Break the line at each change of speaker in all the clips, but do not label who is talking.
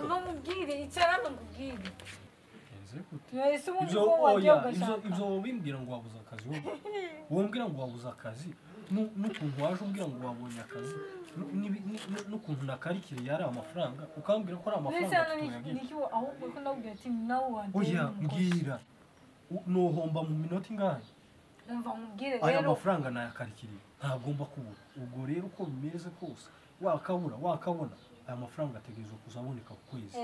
Uno mubwire icara nkubwire.
Ibyo wimbwira ngo wabuze akazi wowe. Wombwira ngo wabuze akazi n'ukuntu waje umbwira ngo wabonye akazi n'ukuntu nakarikiriye yari amafaranga ukambwira ko ari amafaranga
tuyagiye. Ahubwo ko ndabwira ati nawe wanteye.
Oya mbwira nohomba mu minota ingahe?
Umva nkubwire rero
aya mafaranga nayakarikiriye ntagomba kubura. Ubwo rero uko bimeze kose wakabura wakabona aya mafaranga ategerezwa kuzaboneka ku kwezi.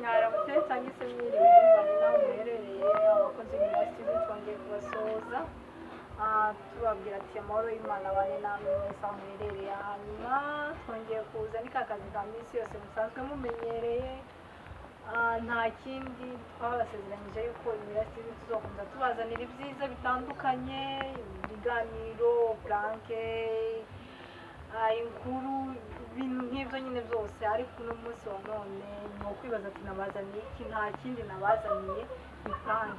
Mwaramutse cyangwa se mwiriwe bivanye n'aho muherereye abakozi ba TV twongeye kubasoza tubabwira ati amahoro y'Imana abane namwe mwese aho muherereye. Hanyuma twongeye kuza ni ka kazi ka minsi yose musanzwe mumenyereye. Nta kindi twabasezeranyije yuko Imirasi TV tuzokomeza tubazanira ibyiza bitandukanye, ibiganiro, prank, inkuru, ibintu nk'ibyo nyine byose. Ariko uno munsi wa none ni ukwibaza ati nabazaniye iki? Nta kindi nabazaniye ni prank.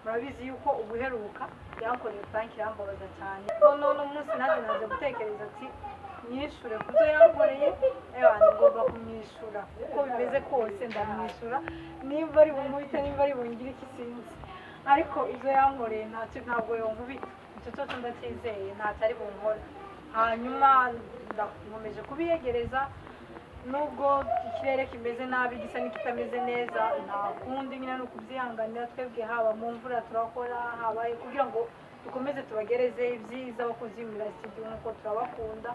Murabizi yuko ubuheruka yankoreye prank irambabaza cyane. None uno munsi nanjye naje gutekereza ati nyishure ku byo yankoreye, ngomba kumwishyura uko bimeze kose ndamwishyura, nimba ari bumubite nimba ari bungire iki sinzi, ariko ibyo yankoreye ntacyo ntabwo yonkubita, icyo cyose ndacyizeye ntacyo ari bunkore. Hanyuma ndakomeje kubiyegereza nubwo ikirere kimeze nabi gisa n'ikitameze neza, nta kundi nyine ni ukubyihanganira. Twebwe haba mu mvura turakora, habaye kugira ngo dukomeze tubagereze ibyiza abakunzi b'Imirasi TV nk'uko turabakunda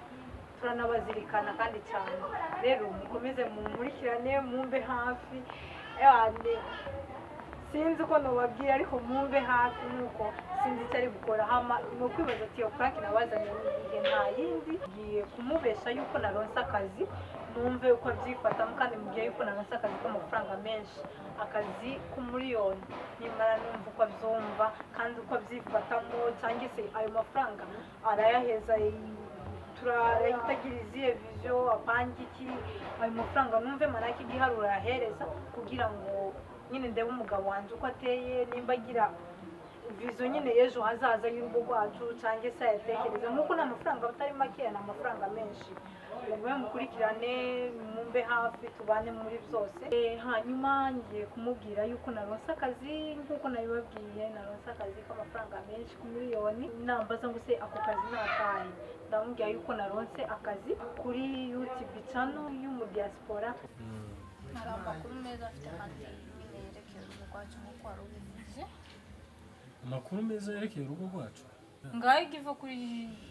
turanabazirikana kandi cyane. Rero mukomeze mumurikirane mumbe hafi, sinzi uko nubabwira ariko mumbe hafi nuko sinzi icyo ari gukora. Hama ni ukwibaza ati iyo prank nabazaniye igihe nta yindi, ngiye kumubesha yuko naronse akazi numve uko abyifatamo, kandi mubwiye yuko naronse akazi k'amafaranga menshi, akazi k'umuriyoni, nimara numva uko abyumva kandi uko abyifatamo, cyangwa se ayo mafaranga arayaheza turahitagira izihe vision apange iki ayo mafaranga numve manake igiharuro yahereza kugira ngo nyine ndebe umugabo wanjye uko ateye, nimba agira vision nyine y'ejo hazaza y'urugo rwacu cyangwa se ayatekereza nk'uko ni amafaranga atari makeya, ni amafaranga menshi. Mube mukurikirane mumbe hafi tubane muri byose. Hanyuma ngiye kumubwira yuko naronse akazi nk'uko nabibabwiye, naronse akazi k'amafaranga menshi ku miliyoni. Nambaza ngo se ako kazi ni akahe, ndamubwira yuko naronse akazi kuri YouTube channel y'umudiaspora.
Hari amakuru meza afite kandi nyine yerekeye urugo rwacu nk'uko wari ubivuze.
Amakuru meza yerekeye urugo rwacu
ngaho igiva kuri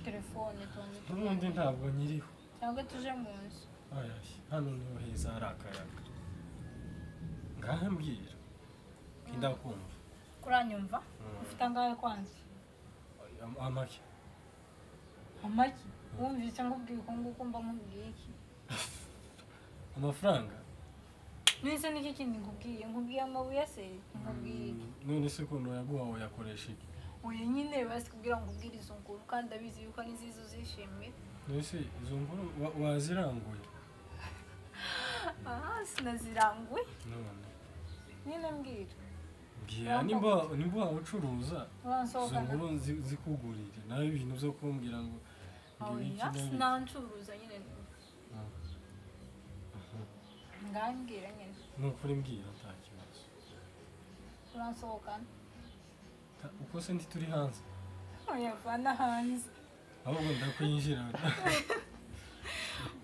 telefone
n'ubundi ntabwo nyiriho
cyangwa tuje mu nzu.
Hano niho heza hari akayaga. Ngaho mbwira ndakumva.
Kuranyumva ufite angahe kwanza?
Amaki.
Amaki? Wumvise ngubwiye uko nguko mba nkubwiye iki?
Amafaranga?
Nese niki kindi nkubwiye? Nkubwiye amabuye se? Nkubwiye iki?
None se ukuntu yaguha wayakoresha iki?
Oya nyine basi kugira ngo ubwire izo nkuru kandi ndabizi yuko ari nziza uzishimira.
Nese izo nkuru waziranguye?
Sinaziranguye.
None
nyine mbwira.
Mbwira nimba ucuruza izo nkuru zikugurire nawe ibintu byo kumbwira ngo
oya sinancuruza nyine. Ngambwira nyine.
Nukuri mbwira nta kibazo.
Uransohokana?
Uko se ntituri hanze?
Oya vana hanze.
Ahubwo ndakwinjira.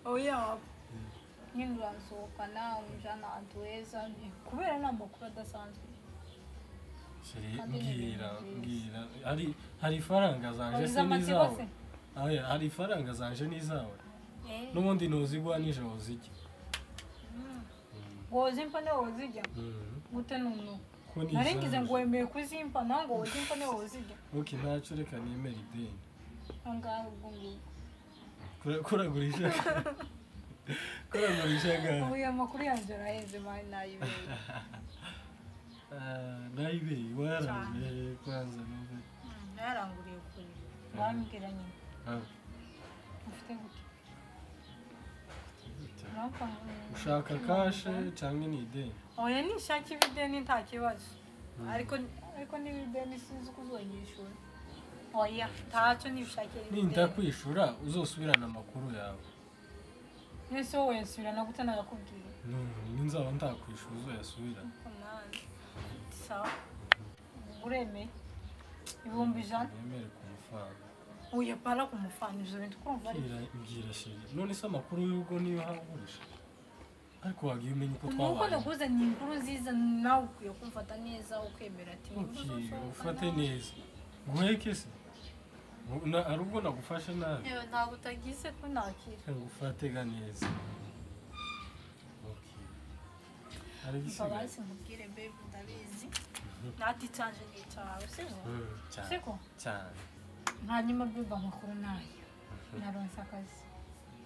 Oya nyine uransohokana unjana ahantu heza kubera ni amakuru adasanzwe.
Mbwira mbwira hari ifaranga zanje se n'izawe? Hari ifaranga zanje n'izawe? N'ubundi ntuzigwa nijoro zijya.
Wozimpa niwe wozijya? Gute nunu? Naringize ngo wemeye kuzimpa nawe ngo wozimpa niwe wozijya.
Ok ntacyo reka nemere ideni.
Angahe ubwo ngubwo?
Kuragurisha. Kuragurisha angahe?
Oya amakuru yanjye araheze mani nayibeye.
Nayibeye waranguriye kwanza numve.
Naranguriye kure. Wambwira nyine. Ufite gute?
Ushaka kashe cyangwa ni ideni?
Oya nishaka ibideni nta kibazo, ariko n'ibideni sinzi uko uzonyishura. Oya ntacyo nibishakira ibideni.
Nindakwishura uzosubirana amakuru yawe.
Nese wowe yasubirana gute nagakubwiye?
None nzaba ntakwishura uzoyasubira.
Sawa. Uremeye 100,000.
Nemere ku mufana.
Oya para ku mufana ivyo bintu kumva ari.
Mbwira sheri. None se amakuru y'urugo niyo hagurisha. Ariko wagiye umenya uko twabaye.
Nuko nakuzaniye inkuru nziza nawe ukwiye kumfata neza ukemera ati
ufate neza. Guheke se. Ari ubwo nagufashe nabi.
Yewe ntabwo utagize ko nakira.
Ngufate ga neza. Okay. Ari gisigaye.
Mbabazi nkubwire babe ndabizi. Nati canje ni cyawe sibyo? Siko?
Cyane.
Hanyuma babe amakuru nayo. Naronse akazi.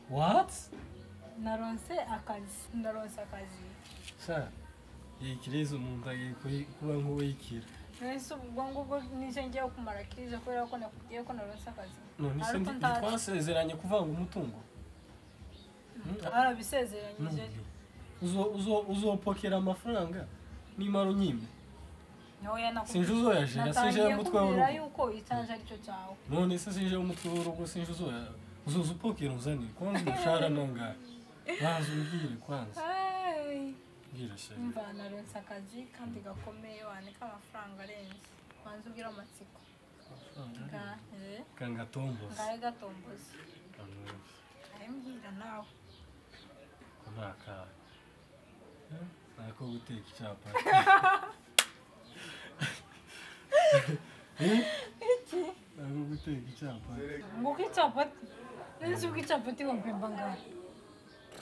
What?
Naronse akazi. Naronse akazi.
Sha. Yikiriza umuntu agiye kuba nk'uwikira.
Nese ubwo ngubwo nije ngiye kumara kije kubera ko nakubwiye ko naronse akazi.
None se twasezeranye kuvanga umutungo?
Arabisezeranyije.
Uzopokera amafaranga nimara unyime.
Oya nakubwiye.
Sinje uzoyajera, sinje umutwe w'urugo.
Natangiye yuko icanje aricyo cyawe.
None se sinje umutwe w'urugo sinje uzoya. Uzoza upokera unzanire kwanza umushahara nangahe? Banza umbwire kwanza. Mbwira sheri.
Umva naronse akazi kandi gakomeye wanika amafaranga arenze. Banza ugira amatsiko.
Kangatomboza.
Ngahe gatomboza. Mbwira nawe.
Ko nakahe. Nako guteka icyapa.
Iki?
Nako guteka icyapa.
Ngo icyapati? Nzi uko icyapati wampemba ngahe?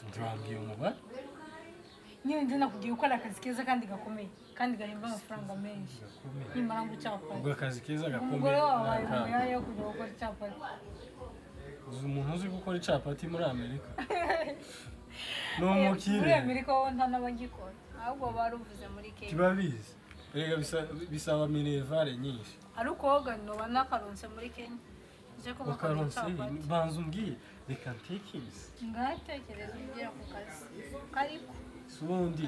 Ntiwambwiye umubare?
Nyine nzi nakubwiye ko ari akazi keza kandi gakomeye kandi gahemba amafaranga menshi. Nimara ngo icyapati.
Ubwo akazi keza gakomeye.
Umugore wawe abaye umuyaya yo kujya gukora icyapati.
Uzi umuntu uzi gukora icapati muri Amerika? Ni umukire.
Muri Amerika ho nta n'abagikora. Ahubwo baruvuze muri Kenya.
Tibabizi. Erega bisaba minervare nyinshi.
Ariko woga noba nakaronse muri Kenya. Nje ko bakora icapati.
Banza umbwire reka ntekereze.
Ngatekereza umbwira ku kazi. Kariko.
Ubundi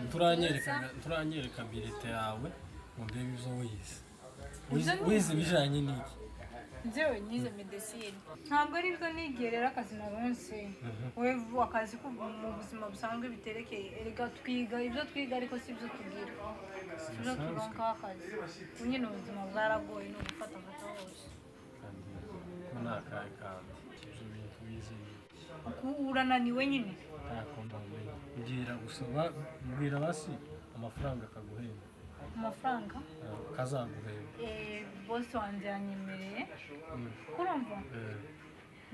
turanyereka bilete yawe ngo ndebe ibyo wize. Wize ibijanye n'iki?
Njyewe nize medecine. Ntabwo ari byo nigiye rero akazi naronse. Wewe akazi ko mu buzima busanzwe biterekeye. Erega twiga ibyo twiga ariko si ibyo tugira. Ibyo turonka akazi. Nyine ubuzima bwaragoye no gufata amata hose.
Kandi ko nakaye kandi ibyo bintu wize
urananiwe nyine.
Ntako ndamenya. Mbwira gusaba mbwira basi amafaranga akaguhemba.
Amafaranga?
Kazaguhemba.
Boss wanjye yanyemereye. Kurumva?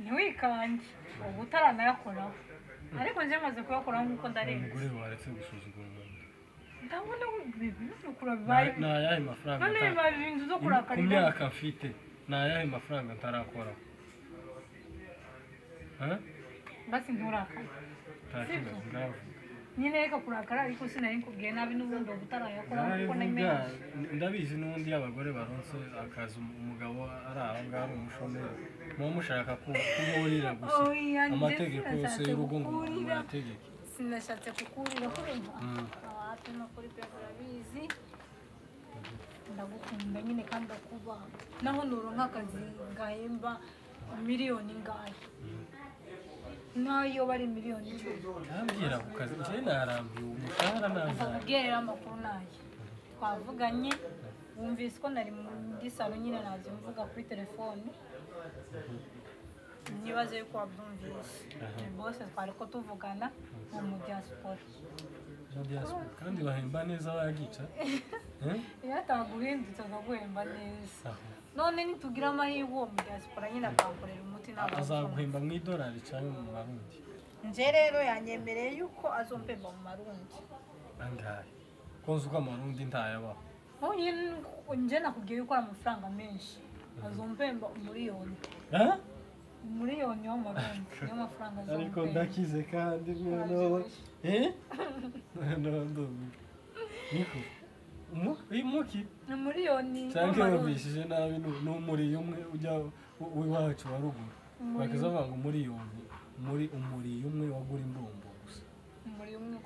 Ntiwikange. Ubu utaranayakoraho. Ariko nje maze kuyakoraho nkuko ndarenze.
Umugore waretse gusuzugura umuntu.
Ndabona ibintu kurabaye.
Ni ayahe mafaranga?
None biba ibintu zo kurakarira.
Ku myaka mfite ni ayahe mafaranga ntarakoraho?
Basi nturakara. Nyine reka kurakara ariko sinari nkubwiye nabi n'ubundi utarayakora kuko namenye.
Ndabizi n'ubundi abagore baronse akazi umugabo ari aho ngaho ari umushomeri. Muba mushaka kuburira gusa. Amategeko yose y'urugo ngo murayategeke.
Sinashatse kukurira kurumva. Wapi no kuri pe urabizi. Ndagukunda nyine kandi ndakubaha. Naho nuronka akazi gahemba miliyoni ngahe. Nayo bari miliyoni 10.
Nambwira ku kazi nje narambiwe umushahara nangahe.
Akubwira amakuru nayo. Twavuganye wumvise ko nari muri salo nyine naje mvuga kuri telefone. Nibaze yuko wabyumvise. Bose twari ko tuvugana mu diaspora.
Mu diaspora kandi bahemba neza bayagica.
Iyo ataguhindutse akaguhemba neza. None nitugira amahirwe uwo mu diaspora nyine akankorera umuti ntabwo
azaguhemba mu idolari cyangwa mu marundi.
Nje rero yanyemereye yuko azompemba mu marundi.
Angahe? Ko nzi uko amarundi ntayabaho.
Nje nakubwiye yuko ari amafaranga menshi. Azompemba umuriyoni. Umuriyoni w'amarundi niyo mafaranga azompemba.
Ariko ndakize kandi mwana we. Niko. Muki?
Umuriyoni.
Cyangwa wumvishije nabi ni umuriyo umwe ujya iwacu wa ruguru. Bakaza bavuga ngo umuriyoni muri umuriyo umwe wagura imbombo gusa.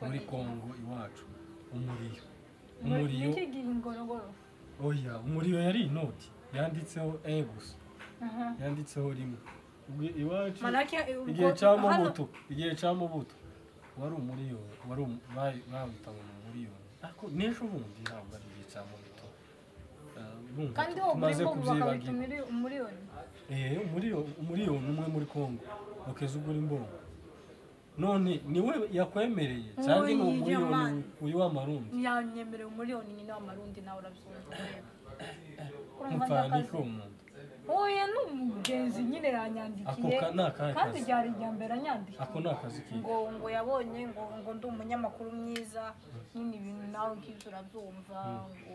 Muri Kongo iwacu umuriyo. Umuriyo.
Iki gihe ingorogoro.
Oya, umuriyo yari inoti yanditseho e gusa. Yanditseho rimwe. Iwacu igihe cya Mobutu, igihe cya Mobutu. Wari umuriyoni, wari bawita ngo ni umuriyoni. Ariko n'ejo bundi ntabwo ari igihe cya moto.
Kandi wo
tumaze
bakabita
kubyibagira.
umuriyoni.
Umuriyoni umwe muri Kongo ukeza ugura imbongo. None niwe yakwemereye cyangwa ni umuriyoni uyu w'amarundi?
Yanyemereye umuriyoni nyine w'amarundi, nawe urabyumva.
Mupfana iki uwo muntu?
Oya, ni umugenzi nyine yanyandikiye.
Ako ni akahe
kandi
kazi?
Ryari irya mbere anyandikiye.
Ako ni akazi kiwe.
Ngo yabonye ngo ndi umunyamakuru mwiza nyine, ibintu nawe nk'ibyo urabyumva, ngo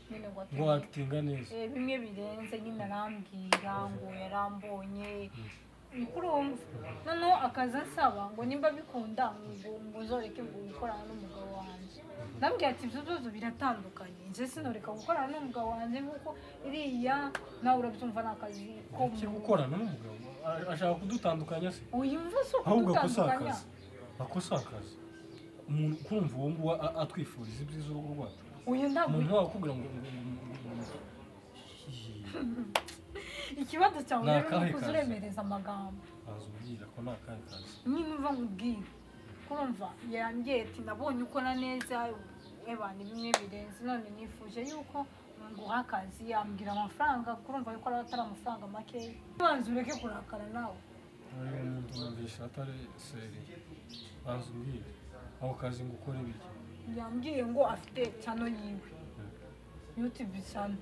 nyine ngo
Ngo actinga neza.
Bimwe birenze nyine, arambwira ngo yarambonye kurumva, noneho akaza ansaba ngo nimba bikunda ngo uzoreke ngo gukorana n'umugabo wanjye. Ndambwira ati ibyo byose biratandukanye, nje sinoreka gukorana n'umugabo wanjye kuko iriya nawe urabyumva ni akazi ko
Iki gukorana n'umugabo ashaka kudutandukanya se?
Uyumva si
Ahubwo ako si
ukudutandukanya.
akazi. Ako si akazi. Umuntu kumva uwo nguwo atwifuriza ibyiza urugo rwacu.
Uyu ntabwo
Umuntu wakubwira ngo
ikibazo cyawe
Ni
rero ni
akahe
ukuza
kazi?
uremereza amagambo.
Banza umbwira ko ni akahe kazi.
Nyine uva nkubwire, kurumva yambwiye ati nabonye ukora neza, eba ni bimwe birenze, none nifuje yuko nguha akazi. Yambwira amafaranga, kurumva yuko atari amafaranga makeya. Banza ureke kurakara nawe.
Uyu muntu numvisha atari seri. Banza umbwire ako kazi ngo ukore ibiki.
Yambwiye ngo afite channel yiwe, YouTube channel,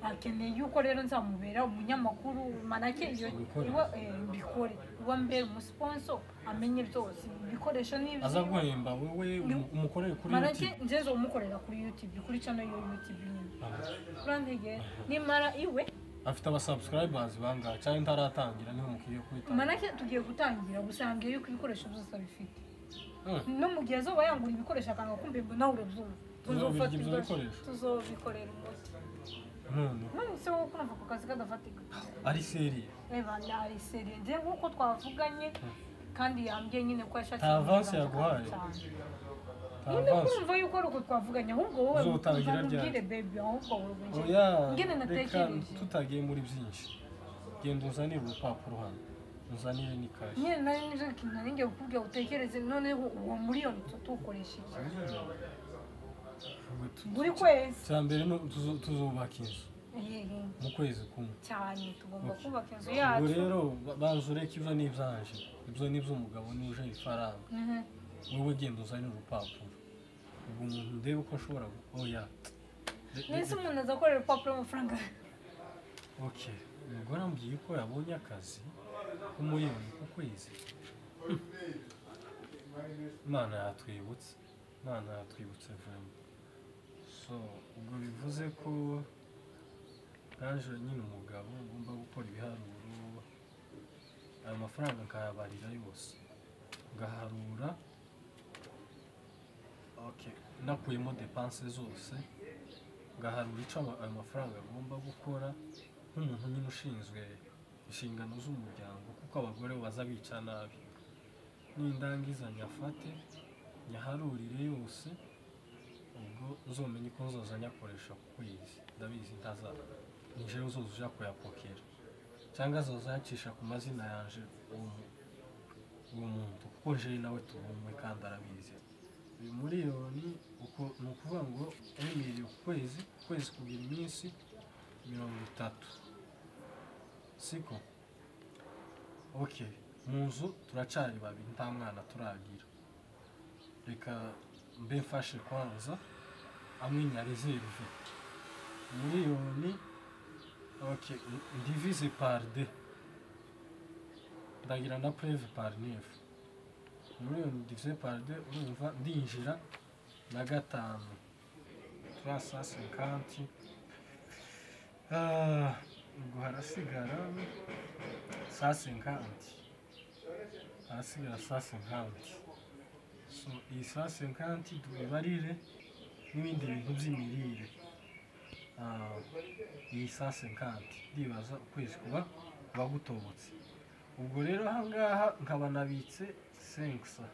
akeneye yuko rero nzamubera umunyamakuru manake iyo
Ubikore.
iwe mbikore, iwe mbere umusponsor, amenye byose ibikoresho n'ibyo.
Aza guhemba wowe umukorere kuri
manake
YouTube.
nje nzomukorera kuri YouTube, kuri channel yo YouTube nyine. Urantege nimara iwe
Afite aba subscribers bangahe cyangwa ntaratangira niho mukwiye kwita?
Manake tugiye gutangira, gusa yambwiye yuko ibikoresho byose abifite. No mu gihe azoba yangura ibikoresho akanga kumva, nawe urabyumva.
Tuzobirya
Tuzofata
ibyo bikoresho?
Tuzobikorera umuti.
None
None se wowe kumva ako kazi kadafatika?
Ari sérieux?
Eba ari sérieux, njye nk'uko twavuganye, kandi yambwiye nyine ko yashatse
Nta avance
kugira ngo
yaguhaye?
cyane.
Nta
Nyine
avance?
kumva yuko ari uko twavuganye, ahubwo wowe
Uzotangira ryari?
uzamubwire baby, ahubwo wowe njye
Oya,
ngene
reka
natekereje.
tutagiye muri byinshi, genda unzanire urupapuro hano, unzanire n'ikayi.
Nyine nari nibyo kintu nari ngiye kukubwira utekereze. Noneho uwo miliyoni tuwukoresha iki buri kwezi?
Cya mbere tuzubaka inzu
Yego,
mu kwezi kumwe.
Cyane, tugomba
Okay.
kubaka inzu
Ubwo
yacu.
rero banza ureke ibyo ni ibyanje, ibyo ni iby'umugabo n'uje ifaranga. Wowe genda uzanire urupapuro, ubwo umuntu ndebe uko ashobora oya.
Nese umuntu aza akorera urupapuro amafaranga?
Okay, umugore ambwiye ko yabonye akazi k'umuriyoni ku kwezi. Imana yatwibutse, Imana yatwibutse vraiment. So ubwo bivuze ko naje nyine umugabo ngomba gukora ibiharuro, ayo mafaranga nkayabarira yose, ngaharura, okay, nakuyemo dépenses zose, ngaharura icyo ayo mafaranga agomba gukora nk'umuntu nyine ushinzwe inshingano z'umuryango, kuko abagore bo baza bica nabi. Nindangiza nyafate nyaharurire yose, ubwo uzomenye ko nzoza nyakoresha ku kwezi. Ndabizi ntaza ni jewe uzoza uja kuyapokera cyangwa azoza yacisha ku mazina yanje uwo muntu, kuko jewe nawe tubumwe kandi arabizi. Uyu miliyoni uko ni ukuvuga ngo emiri ku kwezi, ku kwezi kugira iminsi 30, siko? Okay, mu nzu turacari babiri, nta mwana turagira. Reka mbe mfashe kwanza amwe nya réserve miliyoni. Okay, divise par deux, ndagira na preve par neuf. Miliyoni divise par deux, urumva ndinjira na gatanu 350. Ah, ubwo harasigara 150, harasigara 150. So iyi 150 tubibarire n'ibindi bintu by'imirire. Ah, iyi 150 ndibaza ukwezi kuba gutobotse. Ubwo rero ahangaha nkaba nabitse 500.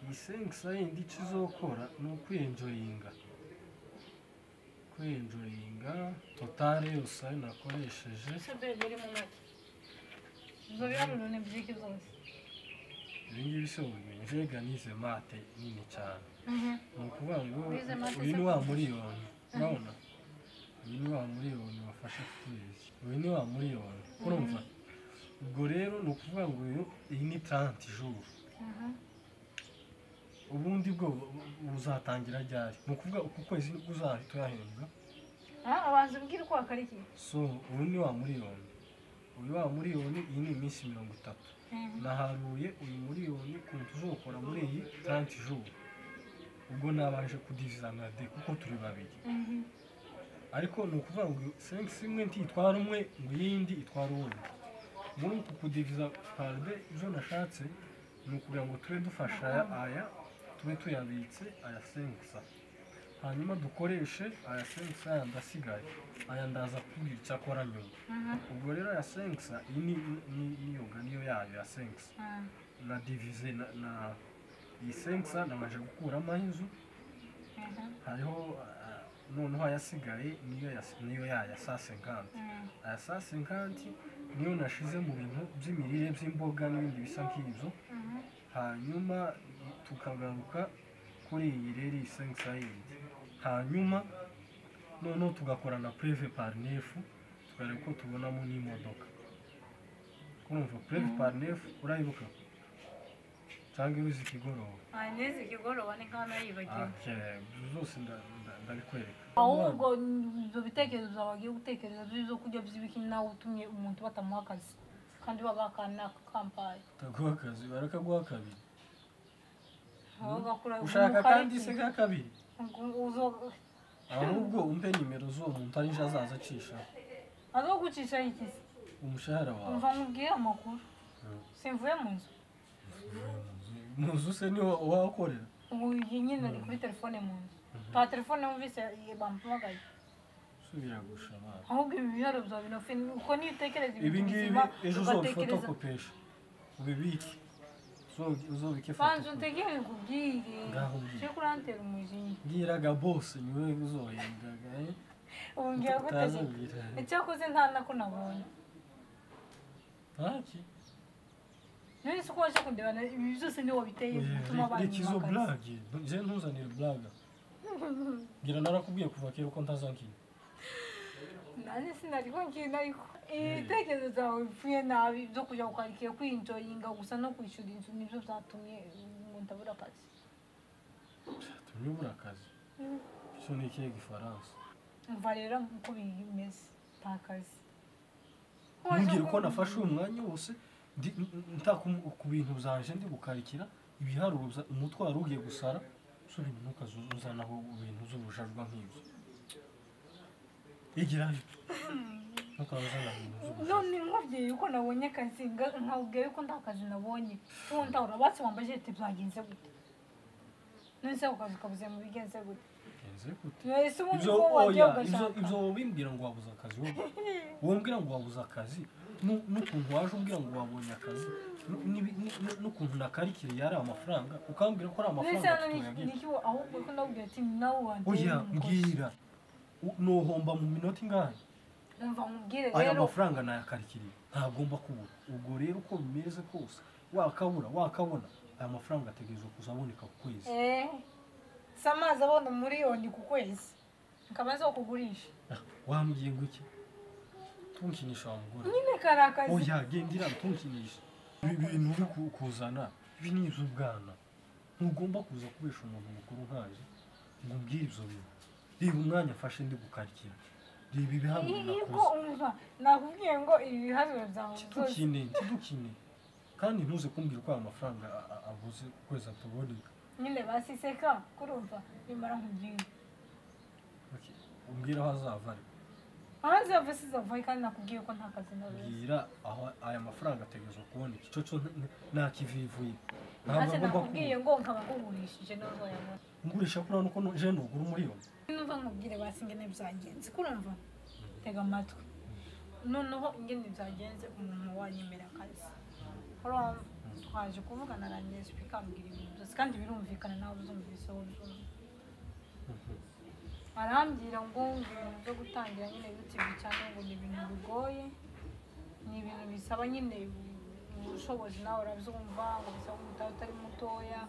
Iyi 500 yindi icyo izokora ni ukwienjoyinga, kwienjoyinga. Total yose ayo nakoresheje
Ese baby, uri mu make, ibyo biharuro ni byiki byose?
Ibi ngibi se ubimenye njega nize maths nini cyane. Ni ukuvuga ngo uyu ni wa miliyoni, urabona? Uyu ni wa miliyoni wafashe kwezi. Uyu ni wa miliyoni, urumva? Ubwo rero ni ukuvuga ngo uyu iyi ni 30 jours. Ubundi bwo uzatangira ryari? Ni ukuvuga uku kwezi nibwo uzahita uyahembwa.
Abanza umbwire uko wakarikiye.
So uyu ni wa miliyoni. Uyu wa miliyoni iyi ni iminsi 30. Naharuye uyu miliyoni kuntu uzokora muri iyi 30 jours. Ubwo nabanje kudiviza na de kuko turi babiri. Ariko ni ukuvuga ngo 5 imwe ntitwara umwe ngo iyindi itwara uwundi. Muri uku kudiviza par de izo nashatse ni ukugira ngo tube dufasha aya tube tuyabitse aya 5. Hanyuma dukoreshe aya 5 aya ndasigaye. Aya ndaza kubwira icyo akora nyuma. Ubwo rero aya 5 iyi ni yoga niyo yayo ya 5. Na divize na iyi 5 nabanje gukuramo inzu. Hariho noneho ayasigaye niyo yaya 150. Aya 150 niyo nashize mu bintu by'imirire by'imboga n'ibindi bisa nk'ibyo. Hanyuma tukagaruka kuri iyi rero iyi 5 yindi. Hanyuma noneho tugakora na preve par neuf tukareba ko tubonamo n'imodoka. Urumva preve par neuf urayibuka? Cyangwa uzi ikigoroba?
Nezi ikigoroba ni nk'aho nayibagiwe.
Zose ndabikwereka.
Ahubwo ibyo bitekerezo byawe wagiye gutekereza by'ibyo kurya by'ibiki nawe utumye umuntu batamuha akazi kandi bagakana kampaye.
Taguha akazi barakaguha kabiri. Ushaka kandi se ka kabiri? Ahubwo umpe nimero z'uwo muntu ari azaza acisha.
Azogucisha iki se?
Umushahara wawe.
Umva nkubwire amakuru. Simvuye mu nzu.
Mu nzu se niho wakorera?
Ubu nyine ari kuri telefone mu nzu. Ta telefone wumvise bampamagaye.
Subira gusha bana.
Ahubwo ibi biharo byawe binofe uko niyo utekereza
ibi ngibi ejo uzofotokopesha. Ubibike. Uzobike foto.
Banza untegere nkubwire. Cyo kurantera umujinya.
Mbwiraga boss niwe uzohembwaga.
Ubu ngiye gutegeka. Icyakoze nta nako nabonye.
Ntaki.
None se uko waje kundebana ibi byose niwo biteye gutuma abantu
bakaza. Izo blague, nje ntuzanire blague. Ngira narakubwiye kuva kera uko ntazankina.
Nani sinariko nkina ariko ibitekerezo byawe bipfuye nabi byo kujya gukarikiye kwinjoyinga gusa no kwishyura inzu nibyo byatumye umuntu abura akazi.
Byatumye ubura akazi? Icyo ni ikihe gifaransa?
Umva rero uko bimeze nta kazi.
Ntumbwire uko nafashe uyu mwanya wose nta ku bintu byanje ndi gukarikira ibiharuro umutwaro ugiye gusara so ibintu ntukazuzanaho ibintu z'ubujajwa nk'ibyo. Igirayo. Ntukazana ibintu z'ubujajwa.
None nkubwiye yuko nabonye akazi nkabwiye yuko nta kazi nabonye. Ubu ndahora batse wambaje ati byagenze gute? None se ako kazi kabuze mu bigenze gute?
Bigenze gute?
Ese ubundi ko wagiye ugashaka.
Ibyo bimbwira ngo wabuze akazi wowe. Wombwira ngo wabuze akazi n'ukuntu waje umbwira ngo wabonye akazi n'ukuntu nakarikiriye ari amafaranga ukambwira ko ari amafaranga
tuyagiye. Ahubwo ko ndabwira ati nawe wanteye.
Oya mbwira nohomba mu minota ingahe?
Umva nkubwire rero
aya mafaranga nayakarikiriye ntagomba kubura. Ubwo rero uko bimeze kose wakabura wakabona aya mafaranga ategerezwa kuzaboneka ku kwezi.
Si amazi abona miliyoni ku kwezi nkaba nzo kugurisha.
Wambwiye ngo iki? Tunkinisha wa mugore.
Nyine karakazi.
Oya gendira tunkinisha. Ibi bintu uri kuzana ibi ni iby'ubwana. Ntugomba kuza kubesha umuntu mukuru nkaje ngo umbwire ibyo bintu. Reba umwanya mfashe ndi gukarikira. Reba ibiharuro nakoze.
Umva nakubwiye ngo ibi biharuro byawe
byose. Tidukine. Kandi ntuze kumbwira ko aya mafaranga abuze kwezi ataboneka.
Nyine basiseka kurumva nimara nkubwire.
Okay. Umbwira aho azava ari.
Aho azava sizava kandi nakubwiye ko nta kazi nabuze.
Mbwira aho aya mafaranga ategerezwa kuboneka. Ico cyo nakivivuye.
Ntabwo nakubwiye ngo nkaba nkugurishije n'uzoyabona.
Ngurisha kuri hano ko je nugura umuriyoni.
Numva nkubwire basi ingene byagenze kurumva. Tega amatwi. Noneho ingene byagenze umuntu wanyemera akazi. Urumva twaje kuvugana na Nespi ambwira ibintu byose kandi birumvikana nawe uzumvise wowe uzumva. Arambwira ngo ibintu byo gutangira nyine YouTube cyangwa ngo ni ibintu bigoye, ni ibintu bisaba nyine Ubushobozi nawe urabyumva, ngo bisaba umutahe utari mutoya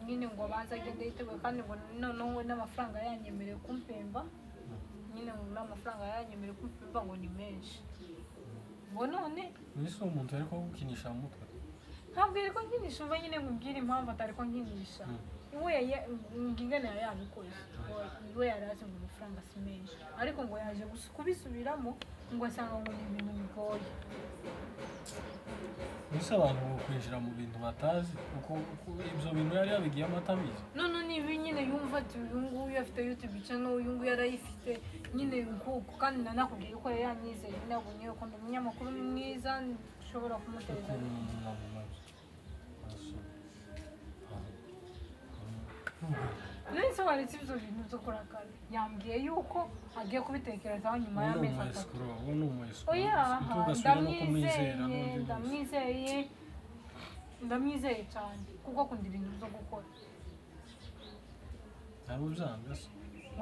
nyine, ngo abanze agende yiteguye, kandi ngo noneho we n'amafaranga yanyemereye kumpemba nyine, ngo n'amafaranga yanyemereye kumpemba ngo ni menshi, ngo none
Mbese uwo muntu ariko gukinisha mu mutwe?
Ntabwo ariko nkinisha. Umva nyine nkubwire impamvu atari ko nkinisha. Iwe ngingana yari yabikoze, ngo iwe yari azi ngo amafaranga si menshi, ariko ngo yaje kubisubiramo ngo asanga ngo ni ibintu bigoye.
Mbese abantu bo kwinjira mu bintu batazi, uko ibyo bintu yari yabigiyemo atabizi.
None niba nyine yumva ati uyu nguyu afite YouTube channel, uyu nguyu arayifite nyine nguko, kandi nanakubwiye ko yari yanyizeye, nabonye ko ndi umunyamakuru mwiza nshobora kumuteza. None se waretse ibyo bintu byo kurakara? Yambwiye yuko agiye kubitekerezaho nyuma y'amezi 3.
Uwo ni umu escrow.
Oya,
Ntugasubire no kumwizera n'undi munsi.
Ndamwizeye, ndamwizeye cyane kuko akunda ibintu byo gukora.
Ntabwo byanga se?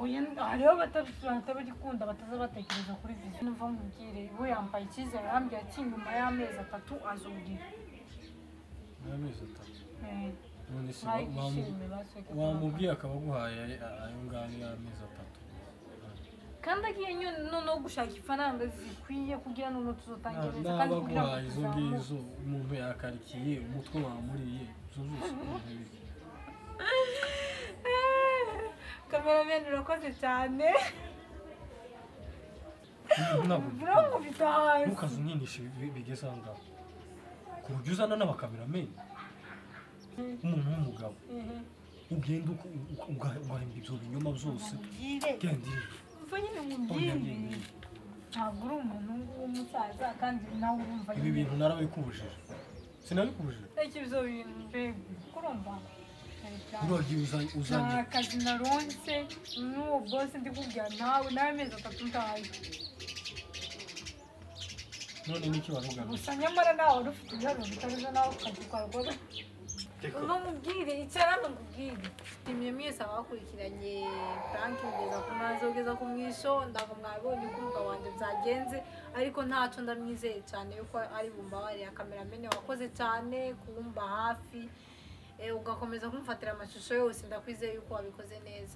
Oya, hariho batabikunda, bataza batekereza kuri vision. Numva nkubwire, we yambaye icyizere, arambwira ati nyuma y'amezi 3 azubwira.
Y'amezi 3. None se
Mwayishime baseke.
wamubwiye akaba aguhaye ayo ngayo y'amezi 3?
Kandi agiye noneho gushaka ifaranga zikwiye kugira noneho tuzotangira neza, kandi
Naba
kugira ngo
aguhaye izo
tuzamuke.
ngizo, umuntu yakarikiye umutwe wamuriye, izo zose ukuntu biri.
Cameraman, urakoze cyane.
Ntabwo
Urankubita hasi.
ntukaze unyinishe bigeze aho ngaho, ku buryo uzana n'abakamerameni, umuntu w'umugabo ugenda ugahimba ibyo binyoma byose.
Nkubwire.
Genda iri.
Umva nyine nkubwire, ntabwo uri umuntu w'umusaza, kandi nawe urumva
Ibi
nyine.
bintu narabikubujije, sinabikubujije?
Ariko ibyo bintu mbega kurumva
Uragiye uzanye
nta kazi naronse n'uwo bose ndi kubwira nawe n'amezi 3 ntayo.
None niki wari ugamije?
Gusa nyamara nawe wari ufite ibibazo bitari byo, nawe ukagikora. Umva nkubwire, icara nkubwire. Nshimiye mwese abakurikiranye prank kugeza ku mazi, kugeza ku mwisho. Ntabwo mwabonye uko umugabo wanjye byagenze, ariko ntacyo, ndamwizeye cyane yuko ari bumbabarire. Cameraman, wakoze cyane kumba hafi, ugakomeza kumfatira amashusho yose, ndakwizeye yuko wabikoze neza.